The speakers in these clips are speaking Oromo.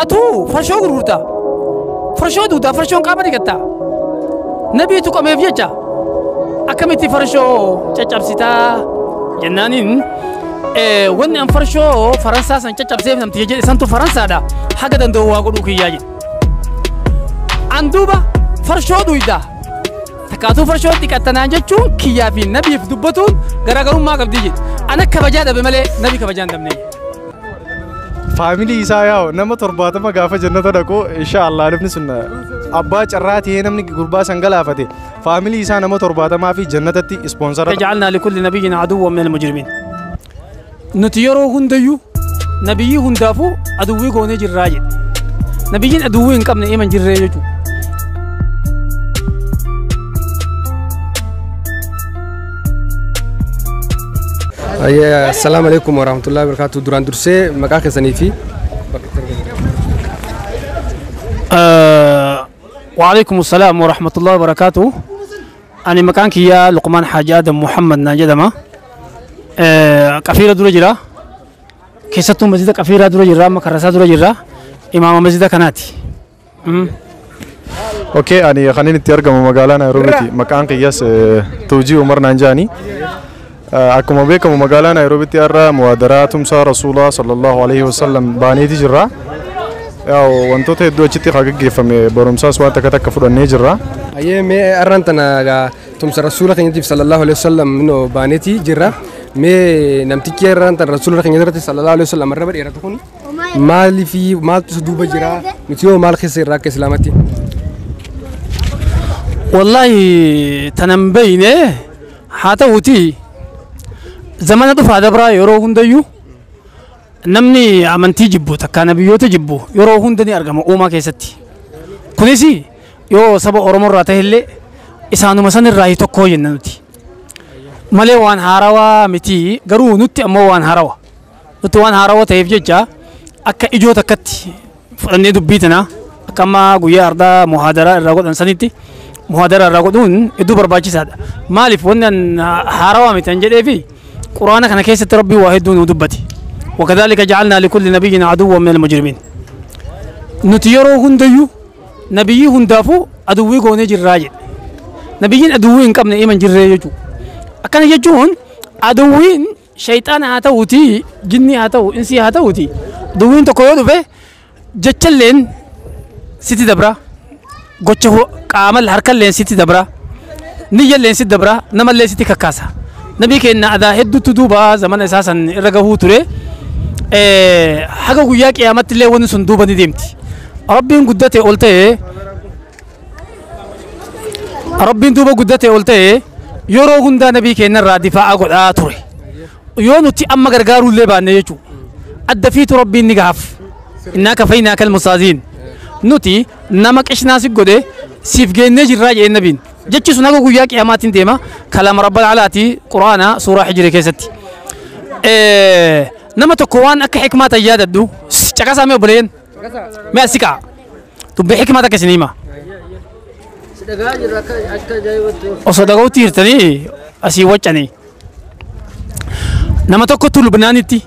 Atuu farshoo gurgurta. Farshoo duudaa farshoon qaama dhiqatta. Nabiitu qameef jecha akkamitti farshoo caccabsitaa jennaaniin wanni an farshoo Faransaa san caccabseef namticha jedhe santu Faransaadha haga danda'u waa godhuu kiyyaa jedhe. An duuba farshoo duyda takkaatuu farshoo dhiqattanaan jechuun kiyyaa fi nabiif dubbatuun garaagarummaa qabdii jedhe. Ana kabajaa dhabe malee nabi kabajaa hin dhabne. Faamilii isaa yaa'u nama 70 gaafa jannata dhaqu inshaallah namni sun abbaa carraa ta'ee namni gurbaa san galaafate faamilii isaa nama 70 fi jannatatti ispoonsara. جعلنا لكل نبي عدوا من المجرمين. Nuti yeroo hundayyuu nabiyyii hundaafuu aduwwii goonee jirraa jedhe. Nabiyyiin aduwwii hin qabne iman jirree jechuudha. Assalaamu alaikum warahmatullahi wabarakatuh. Duraan dursee maqaa keessanii fi وعليكم السلام ورحمة الله وبركاته. أنا مكان كيا لقمان حاج آدم محمد ناجدما قفيرة دورة جرا كيستو مسجد قفيرة دورة جرا مكرسة دورة جرا إمام مسجد كناتي. Okay, ani kanin itti argamu magaalaa Naayiroobiiti. Maqaan kiyyaas Tuujii Umar Naanjaani. Akkuma beekamu magaalaa Naayiroobiitti har'a muwaadaraa tumsaa Rasuulaa sallallahu alaihi wasallam baaneeti jirra. Yaa'u wantoota hedduu achitti haa gaggeeffame barumsaas waan takka takka fudhannee jirra. Ayyee mee arraan tana tumsa rasuula keenyatiif sallallahu alaihi wasallam no baaneeti jirra. Mee namtichi arraan tana rasuula keenya irratti sallallahu alaihi wasallam arraba dheeratu kun maalii fi maaltu isa duuba jira? Nuti yoo maal keessa irraa akka islaamatti? Wallahi tanan beeyne haa ta'uuti zamana dhufaa dabraa yeroo hundayyuu namni amantii jibbu takka nabiyyoota jibbu yeroo hunda ni argama uumaa keessatti. Kunis yoo saba Oromoo irraa ta'ellee isaanuma san irraa tokko jenna nuti. Malee waan haarawaa miti garuu nutti ammoo waan haarawaa. Nuti waan haarawaa ta'eef jecha akka ijoo takkatti fudhannee dubbii tana akka ammaa guyyaa ardaa muhaadaraa irraa godhan sanitti muhaadaraa irraa godhuun hedduu barbaachisaadha. Maaliif wanni an haarawaa miti an jedheefi quraana kana keessatti rabbii waa hedduu nu dubbate. وكذلك جعلنا لكل نبي عدوا من المجرمين. Nuti yeroo hundayyuu nabiyyii hundaafuu aduwwii goonee jirraa jedhe. Nabiyyiin aduwwii hin qabne iman jirree jechuudha. Akkana jechuun aduwwiin shayxaana haa ta'uuti jinni haa ta'u insii haa ta'uuti aduwwiin tokko yoo dhufe jechalleen sitti dabra gocha qaama harkalleen sitti dabra niyyalleen sitti dabra namallee sitti kakkaasa. Nabii keenya adaa hedduutu duuba zamana isaa san irra gahuu ture. Haga guyyaa qiyaamatti illee wanni sun duuba ni deemti. Rabbiin guddate ol ta'e Rabbiin duuba guddate ol ta'e yeroo hundaa nabii keenya irraa difaa'a godhaa ture. Yoo nuti amma gargaaruu illee baanne jechuudha. Adda fiitu Rabbiin ni gahaaf. Innaa kafaynaaka almustahzi'iin. Nuti nama qishnaa si godhe siif geennee jirraa jedhee nabiin. Jechi sun haga guyyaa qiyaamaatiin deema. Kalaama Rabbal Alaati Quraana suuraa Hijrii keessatti. Nama tokko waan akka hikmaa ta'e yaadadhu caqasaa mee obboleeyyan mee asi ka'a dubbii hikmaa takka isin hima. Osoo dhaga'utti jirtanii asii waccanii. Nama tokkotu Lubnaanitti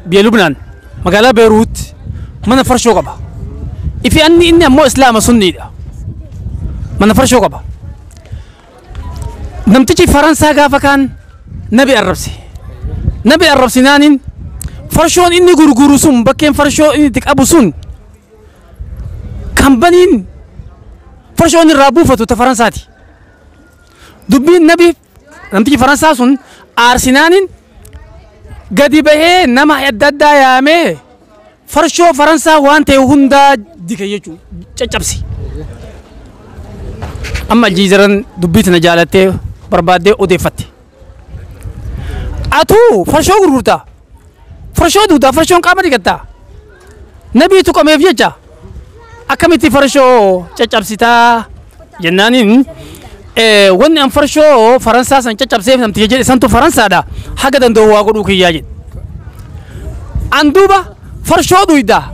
biyya Lubnaan magaalaa Beeruut mana farshoo qaba. Ifi anni inni ammoo Islaama sunniidha. Mana farshoo qaba. Namtichi Faransaa gaafa kaan nabi arrabse. Nabi arrabsinaaniin farshoon inni gurguru sun bakkeen farshoo inni itti qabu sun kambaniin farshoon irraa buufatu ta Faransaati. Dubbiin nabi namtichi Faransaa sun aarsinaaniin gadi bahee nama adda addaa yaamee farshoo Faransaa waan ta'e hundaa dike jechuudha caccabse. Amma Aljiizeran dubbii tana jaalattee barbaaddee odeeffatte. Atuu farshoo gurgurtaa. Farshoo duudaa farshoon qaama dhiqattaa. Nabiitu qameef jecha akkamitti farshoo caccabsitaa jennaaniin wanni an farshoo Faransaa san caccabseef namticha jedhe santu Faransaadha haga danda'u waa godhuu kiyyaa jedhe. An duuba farshoo duydaa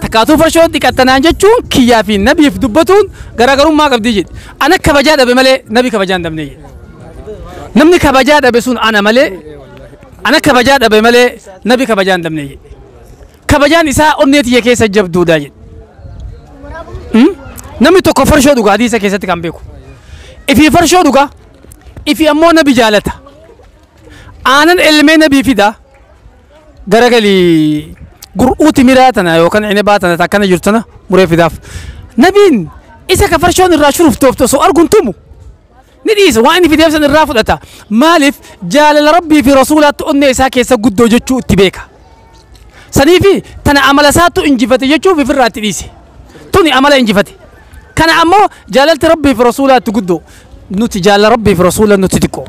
takkaatuu farshoo dhiqattanaan jechuun kiyyaa fi nabiif dubbatuun garaagarummaa qabdii jedhe. Ana kabajaa dhabe malee nabi kabajaa hin dhabne jedhe. Namni kabajaa dhabe sun ana malee ana kabajaa dhabe malee nabi kabajaa hin dhabne jedhe. Kabajaan isaa onnee tiyya keessa jabduudha jedhe. Namni tokko farshoo dhugaa hadiisa keessatti kan beeku. Ifii farshoo dhugaa ifii ammoo nabi jaalata. Aanan elmee nabii fida garagalii gur'uu timiraa tana yookaan cinabaa tana akkana jirtu tana muree fidaaf. Nabiin isa ka farshoon irraa shuruftooftu osoo arguun tumu ni dhiisa waan inni fideef san irraa fudhata. Maaliif jaalala rabbii fi rasuulaatti onnee isaa keessa guddoo jechuu itti beeka. Saniifi tana amala isaattu injifate jechuuf ifirraa itti dhiise. Tuni amala injifate. Kana ammoo jaalalti rabbii fi rasuulaatti guddoo nuti jaalala rabbii fi rasuula nuti xiqqoo.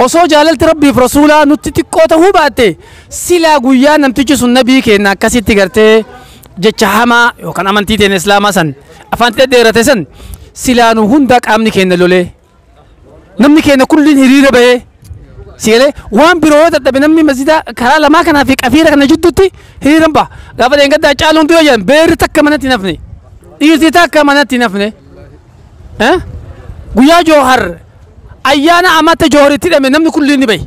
Osoo jaalalti rabbii fi rasuulaa nutti xiqqoo ta'uu baatte silaa guyyaa namtichi sun nabii keenya akkasitti gartee jecha hamaa yookaan amantii teenya islaamaa san afaan dhedheerate san silaa nu hunda qaamni keenya lolee namni keenya kulliin hiriira bahee sigalee waan biroo yoo dadhabe namni masjida karaa lamaa kanaa fi qafiira kana jidduutti hiriiran baha. Gaafa dheengaddaa caaluun dura jedhan beerri takka manatti hin hafne dhiirti takka manatti hin hafne guyyaa joohar ayyaana amata jooharitti hidhame namni kulliin ni bahe.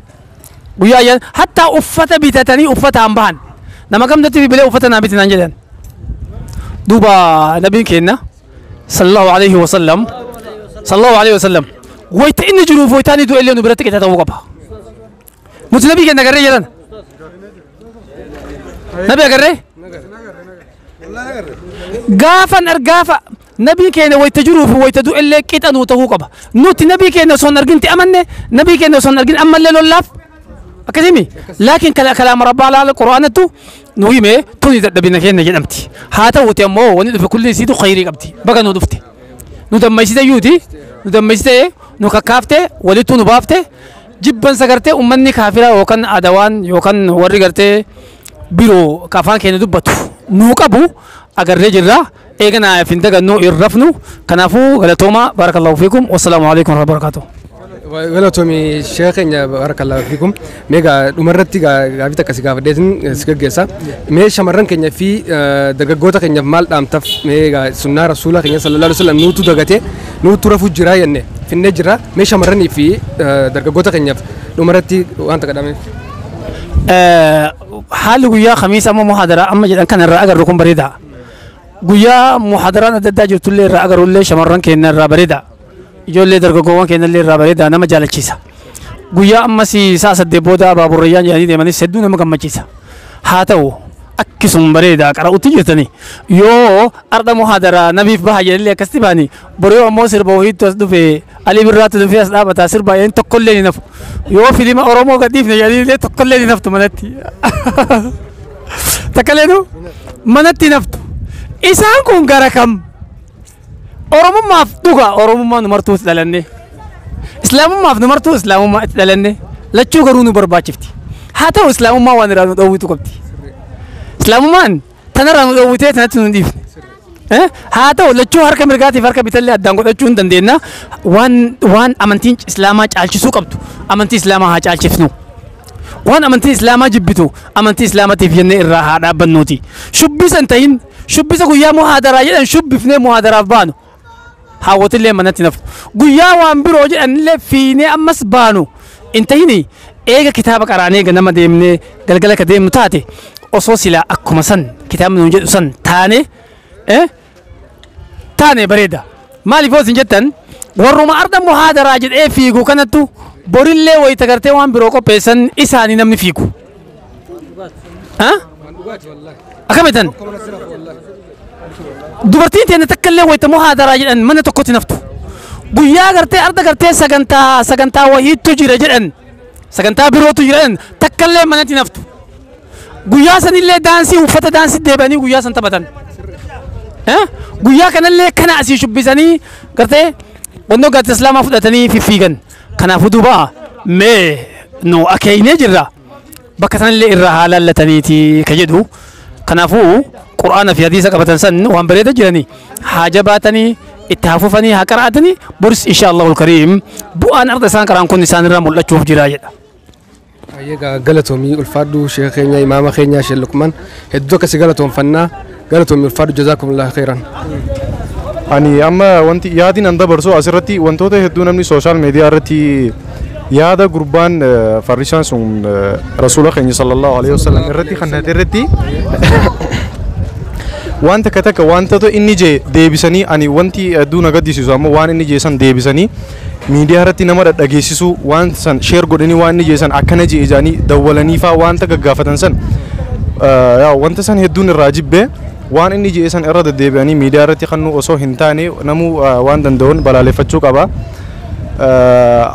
Guyyaa ayyaana hattaa uffata bitatanii uffataan bahan nama kamtatti bibilee uffata naa biti naan jedhan. Duuba nabiin keenya sallallahu alaihi wasallam sallallahu alaihi wasallam wayita inni jiruuf wayitaa inni du'e illee nu biratti qixa ta'uu qaba. Nuti nabii keenya agarree jedhan. Nabi agarree? Gaafan argaafa nabii keenya wayita jiruuf wayita du'e illee qixa nuu ta'uu qaba. Nuti nabii keenya osoo hin argin amanne nabii keenya osoo hin argin ammallee lollaaf akkasimi. Laakiin kalaama rabbaa laala quraanattu nu hime tuni dadhabina keenya jedhamti. Haa ta'uuti ammoo wanni dhufe kulli isiitu khayrii qabdi. Baga nu dhufte. Nu dammaysite yuuti nu dammaysite nu kakkaafte walittuu nu baafte jibbansa gartee ummanni kaafiraa yookaan adawaan yookaan warri gartee biroo ka afaan keenya dubbatu nuu qabu agarree jirra. Eegana hin dagannu hin rafnu. Kanaafuu galatooma barakallahu fiikum wassalaamu alaikum warahmatullahi wabarakatuh. Galatoomi sheekh keenya barakallahu fiikum. Mee gaa dhumarratti gaafii takka si gaafadheetin si gaggeessa. Mee shamarran keenya fi dargaggoota keenyaaf maal dhaamtaf mee gaa sunnaa rasuula keenya sallallahu alaihi wasallam nuutu dagate nuutu rafuu jira jenne finnee jira. Mee shamarranii fi dargaggoota keenyaaf dhumarratti waan takka dhaameef. Haalli guyyaa khamiisa amma muhaadaraa amma jedhan kana irraa agarru kun bareeda. Guyyaa muhaadaraan adda addaa jirtullee irraa agarrullee shamarran keenya irraa bareeda. Ijoollee dargaggoowwan keenya illee irraa bareeda nama jaalachiisa. Guyyaa ammas sa'a 8 booda baaburrayyaan jedhanii deemanis hedduu nama gammachiisa. Haa ta'u akkisuma bareeda qara'utti jirtani. Yoo arda muhaadaraa nabiif baha jedhanillee akkasitti bahani boroo ammoo sirba wahiitu as dhufe Alii Birraatu dhufee as dhaabata sirba jedhanii tokkollee ni nafu. Yoo filima Oromoo gadhiifne jedhanillee tokkollee ni naftu manatti. Takkallee manatti naftu. Isaan kun gara kam? Oromummaaf dhugaa Oromummaa nu martuu itti dhalanne. Islaamummaaf nu martuu Islaamummaa itti dhalanne. Lachuu garuu nu barbaachifti. Haa ta'u Islaamummaa waan irraa nu dhoowwitu qabdi. Islaamummaan tanarraa nu dhoowwitee tanatti nu hin dhiifne. Haa ta'u lachuu harka mirgaatiif harka bitallee addaan godhachuu hin dandeenya. Waan amantiin Islaamaa caalchisuu qabdu amantii Islaamaa haa caalchifnu. Waan amantii Islaamaa jibbitu amantii Islaamaatiif jennee irraa haa dhaabbannuuti. Shubbisa hin ta'in shubbisa guyyaa muhaadaraa jedhan shubbifnee muhaadaraaf baanu. Haawwatillee manatti nafu. Guyyaa waan biroo jedhanillee fiinee ammas baanu. Hin ta'ini eega kitaaba qaraanee ganama deemnee galgala ka deemnu taate osoo silaa akkuma san kitaabni nuun jedhu san taane taane bareeda. Maaliif yoo isin jettan warruma arda muhaadaraa jedhee fiigu kanattu borillee wayita gartee waan biroo qopheessan isaanii namni fiigu. Akkamitan? Dubartiin teenya takka illee wayita muhaadaraa jedhan mana tokkotti naftu. Guyyaa gartee arda gartee sagantaa wahiitu jira jedhan sagantaa birootu jira jedhan takka illee manatti naftu. Guyyaa sanillee daansii uffata daansii deebi'anii guyyaa san taphatan. Guyyaa kanallee kana asii shubbisanii gartee wannoo gartee islaamaa fudhatanii fiffiigan. Kanaafuu duuba mee nu akeeknee jirra bakka sanallee irraa haa laallataniiti ka jedhu. Kanaafuu quraana fi hadiisa qabatan san waan bareeda jiranii haa jabaatanii itti hafufanii haa qara'atanii boris insha Allahul kariim bu'aan arda isaan qara'an kun isaan irraa mul'achuuf jira jedha. Egaa galatoomii ulfaadhu sheekh keenya imaama keenya Sheekh Luqmaan hedduu akkasii galatoomfannaa galatoomii ulfaadhu jazaakumullahu khairan. Ani amma wanti yaadin an dabarsu asirratti wantoota hedduu namni sooshaal miidiyaa irratti Yaada gurbaan farrisaan sun rasuula keenya sallallahu alaihi wasallam irratti kannate irratti waan takka takka wantoota inni jee deebisanii ani wanti hedduu na gaddisiisu ammoo waan inni jee san deebisanii miidiyaa irratti nama dhadhageessisuu waan san share godhanii waan inni jee san akkana jee ijaanii dawwalanii faa wanta gaggaafatan san wanta san hedduun irraa jibbee waan inni jee san irra deddeebi'anii miidiyaa irratti kannuu osoo hin taane namuu waan danda'uun balaaleffachuu qaba.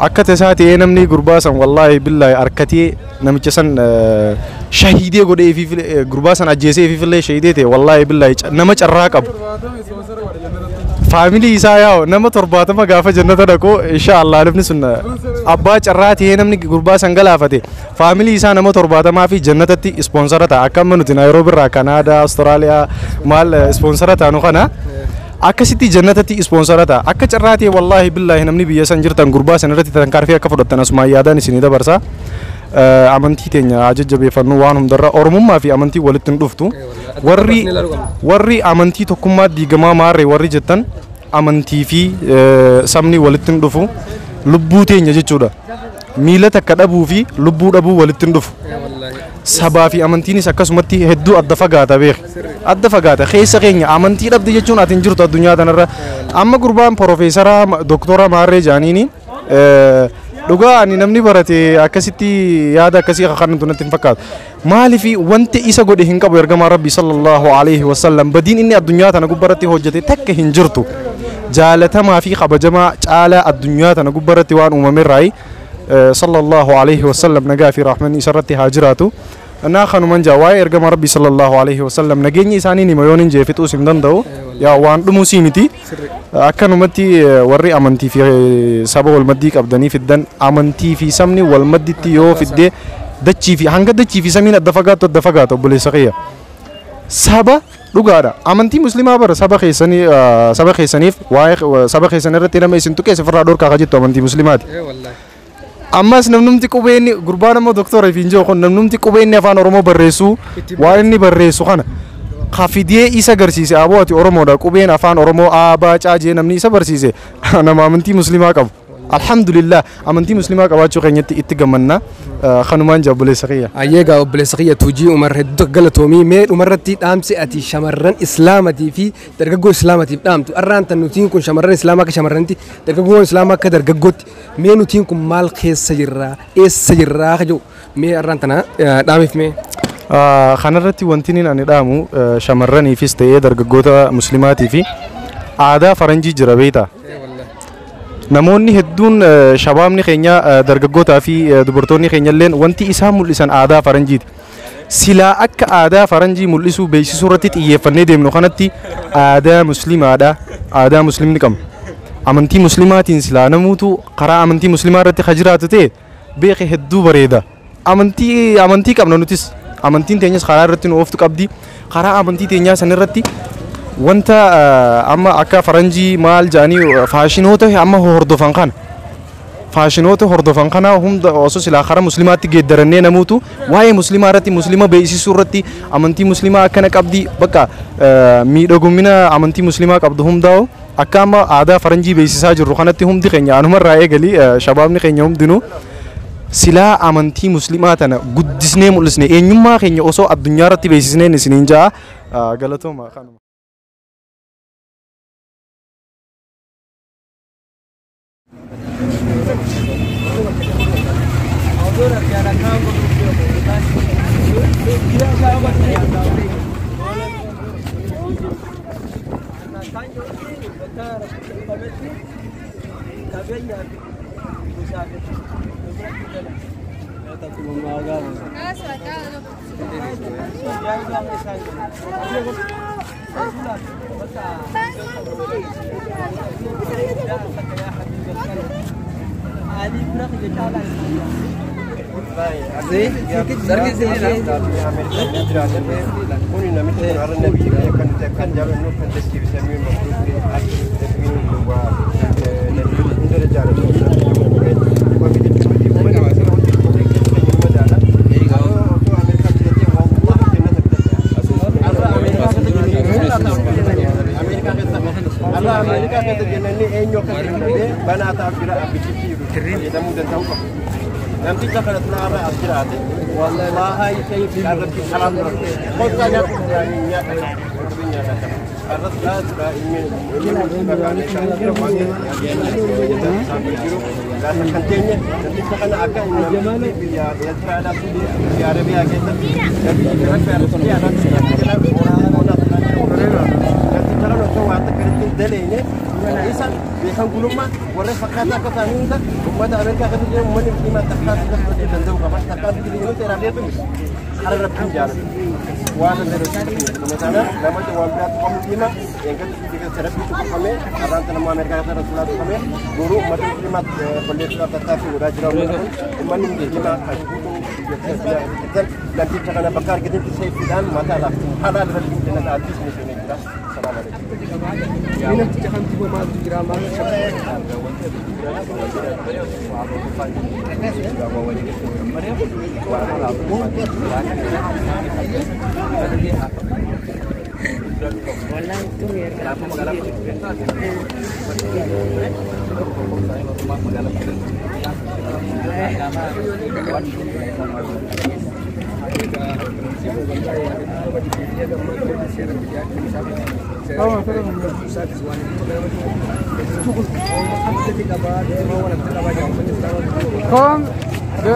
Akka tasaa ta'ee namni gurbaa san wallaahi billaahi harkatee namicha san shahiidee godhee fi gurbaa san ajjeesee fi illee shahiidee ta'e wallaahi billaahi nama carraa qabu. Faamilii isaa yaa'u nama 70 gaafa jannata dhaqu inshaallah namni sun abbaa carraa ta'ee namni gurbaa san galaafate faamilii isaa nama 70 fi jannatatti ispoonsara ta'a. Akka amma nuti Naayiroobi irraa Kanaadaa, Awustiraaliyaa maal ispoonsara taanu kana akkasitti jannatatti ispoonsara ta'a. Akka carraa ta'e wallaahi billaahi namni biyya san jirtan gurbaa san irratti tarkaanfii akka fudhattan asumaan yaadaan isinii dabarsa. Amantii teenya jajjabeeffannu waan hundarra Oromummaa fi amantii walitti hin dhuftu. Warri amantii tokkummaa diigamaa maarree warri jettan amantii fi sabni walitti hin dhufu lubbuu teenya jechuudha. Miila takka dhabuu fi lubbuu dhabuu walitti hin dhufu. Sabaa fi amantiinis akkasumatti hedduu adda fagaata beek. Adda fagaata keessa keenya amantii dhabde jechuun ati hin jirtu addunyaa tanarra. Amma gurbaan piroofeesara doktora maarree jaaniini dhugaa ani namni barate akkasitti yaada akkasii kan natti hin fakkaatu. Maaliif wanti isa godhe hin qabu ergamaa Rabbii sallallahu alaihi wasallam badiin inni addunyaa tana gubbaratti hojjete takka hin jirtu. Jaalatamaa fi kabajamaa caalaa addunyaa tana gubbaratti waan uumamerraayi sallallahu alaihi wasallam nagaa fi rahmanni isarratti haa jiraatu. Naa kanuman jaa waa'ee ergamaa Rabbii sallallahu alaihi wasallam nageenyi isaanii nima yoon hin jee fixuus hin danda'u. Yaa waan dhumuu sii miti. Akkanumatti warri amantii fi saba walmaddii qabdanii fiddan amantii fi sabni walmadditti yoo fidde dachii fi hanga dachii fi samiin adda fagaattu adda fagaatu obboleessa kiyya. Saba dhugaadha. Amantii musliimaa bara saba keessanii saba keessaniif waa'ee saba keessan irratti nama isin tuqee sifirraa dhorkaa jettu amantii musliimaati. Ammas namnumti qubeen gurbaan ammoo doktora fi hin kun namnumti qubeen afaan Oromoo barreessu waan inni barreessu kana kafidee isa agarsiise aboo ati Oromoodha qubeen afaan Oromoo A B C jee namni isa barsiise nama amantii musliimaa qabu. Alhamdulillah amantii musliimaa qabaachuu keenyatti itti gammanna kanumaan jaa obboleessa kiyya. Ayyeegaa obboleessa kiyya Tuujii Umar hedduu galatoomii mee dhumarratti dhaamsi ati shamarran islaamatii fi dargaggoo islaamatiif dhaamtu arraan tan nutiin kun shamarran islaamaa akka shamarranitti dargaggoon islaamaa akka dargaggootti mee nutiin kun maal keessa jirraa eessa jirraa ka jedhu mee arraan tana dhaamiif mee. Kanarratti wanti ani dhaamu shamarraniifis ta'ee dargaggoota muslimaatii fi aadaa faranjii jira beektaa. Namoonni hedduun shabaabni keenya dargaggootaa fi dubartoonni keenya illeen wanti isaan mul'isan aadaa faranjiiti. Silaa akka aadaa faranjii mul'isuu beeksisuu irratti xiyyeeffannee deemnu kanatti aadaa musliimaadha. Aadaa muslimni qabna. Amantii muslimaatiin silaa namuutu karaa amantii muslimaa irratti ka jiraatu ta'e beeke hedduu bareeda. Amantii qabna nutis. Amantiin teenyas karaa irratti nu ooftu qabdi. Karaa amantii teenyaa san irratti wanta amma akka faranjii maal jedhanii faashinoota amma hordofan kana faashinoota hordofan kana hunda osoo silaa karaa muslimaatti geeddarannee namuutu waa'ee muslimaa irratti muslima beeksisuu irratti amantii muslimaa akkana qabdi bakka miidhagumina amantii muslimaa qabdu hundaa'u akka amma aadaa faranjii beeksisaa jirru kanatti hundi keenya anumarraa eegalii shabaabni keenya hundinuu silaa amantii muslimaa tana guddisnee mul'isne eenyummaa keenya osoo addunyaa irratti beeksisneen isiniin ja'a galatooma kanuma. Fayyadamuu danda'uu qabu. Namticha kana tunaarra as jiraate wallaahi irratti halaal dura. Kottaa nyaata nyaata nyaata. Irratti dura ilmi jiru gaafa kan teenye namticha kana akka namni biyya Eertiraadhaa fi biyya Arabiyaa keessatti namticha kana osoo waan takka irratti hin daleene isa beekan gulummaa warra fakkaataa akka ta'an hunda uummata Ameerikaa keessa jiran uummanni musliimaa takkaa fudhachuu danda'u qaba. Takkaa biyyatti seeraa beeku hara rabbiin jaalatu. Waan sana namoota waan biraatti qabu diima eegatti keessa rabbiitu qabame arraanta nama Ameerikaa keessa rasuulaa qabame boruu uummata musliimaa balleessuudhaaf tattaaffii godhaa jira uummanni kun uummanni musliimaa kan guutuu biyyattii namticha kana bakka argatetti seefiidhaan mataadhaaf halaal rabbiin jannata addis ni seenee jira. Salaam alaikum. Namticha kamti maaltu jira maal Kom, det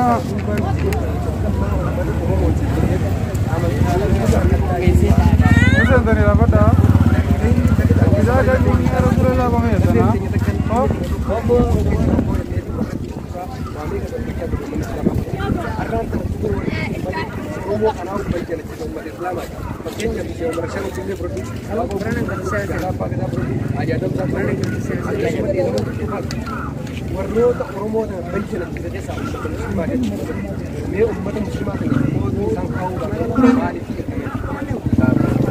Warroota Oromoo kana bayyana keessaa uummata musliimaa jechuudha. Mee uummata musliimaa kana qooduu isaan kaa'uu qaban maaliif jedhame?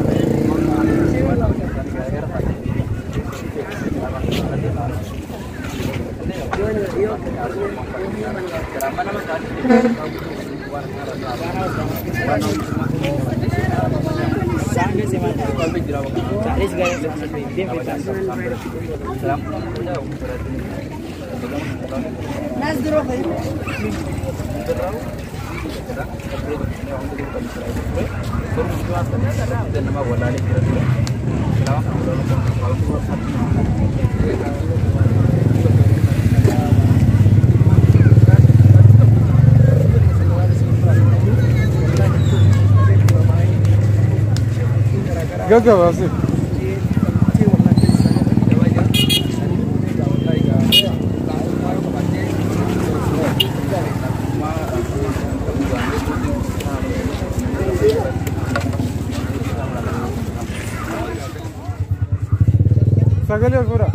Gaggabaase. Sagalee ol fuudhaa.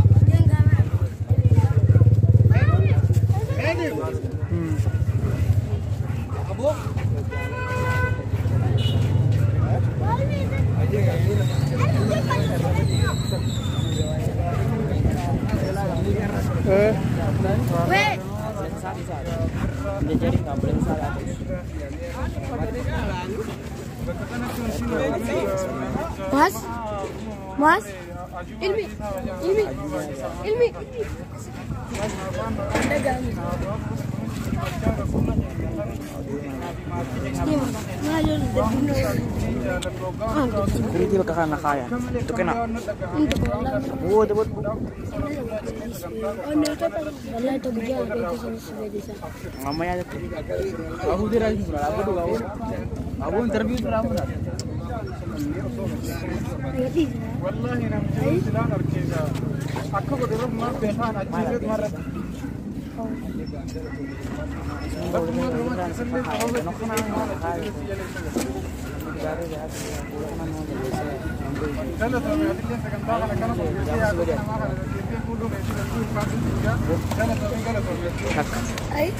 Mas? Mas? Ilmi! Ilmi! Ilmi! Security baka kana kaya. Ito kena. Oh, dapat. Mamaya dito. Aku dira aku aku interview aku. Wallahi namni silaan arkeega akka godhu ma beekaan ajjeesee marra. Ay.